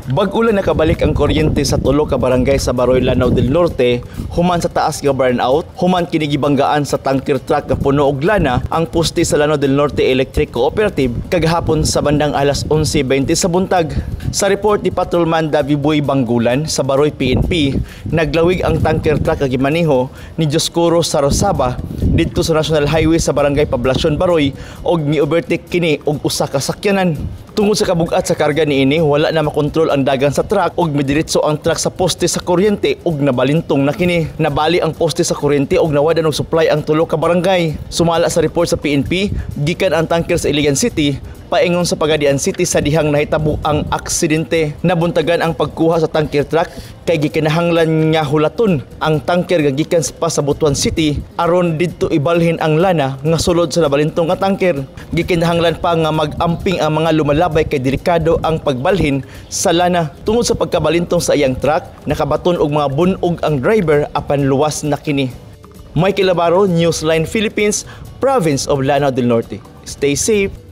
Bag-o lang nakabalik ang kuryente sa tulo ka barangay sa Baroy, Lanao del Norte human sa taas nga burnout, human kini gibanggaan sa tanker truck nga puno og lana ang poste sa Lanao del Norte Electric Cooperative kagahapon sa bandang alas 11:20 sa buntag. Sa report ni Patrolman Davi Boy Banggulan sa Baroy PNP, naglawig ang tanker truck nga gimaneho ni Dioscoro Sarosaba didto sa National Highway sa Barangay Poblacion, Baroy og mi-overtake kini og usa ka sakyanan. Tungod sa kabugat sa karga niini, wala na makontrol ang dagan sa truck og midiretso ang truck sa poste sa kuryente og nabalintong na kini. Nabali ang poste sa kuryente og nawad-an og supply ang tulo ka barangay. Sumala sa report sa PNP, gikan ang tanker sa Iligan City paingon sa Pagadian City sa dihang nahitabo ang aksidente. Nabuntagan ang pagkuha sa tanker truck kay gikinahanglan nga hulaton ang tanker nga gikan pa sa Butuan City aron didto ibalhin ang lana nga sulod sa nabalintong nga tanker. Gikinahanglan pa nga mag-amping ang mga lumalabay kay delikado ang pagbalhin sa lana. Tungod sa pagkabalintong sa iyang truck, nakabaton og mga bunog ang driver apan luwas na kini. Michael Labaro, Newsline Philippines, Province of Lanao del Norte. Stay safe.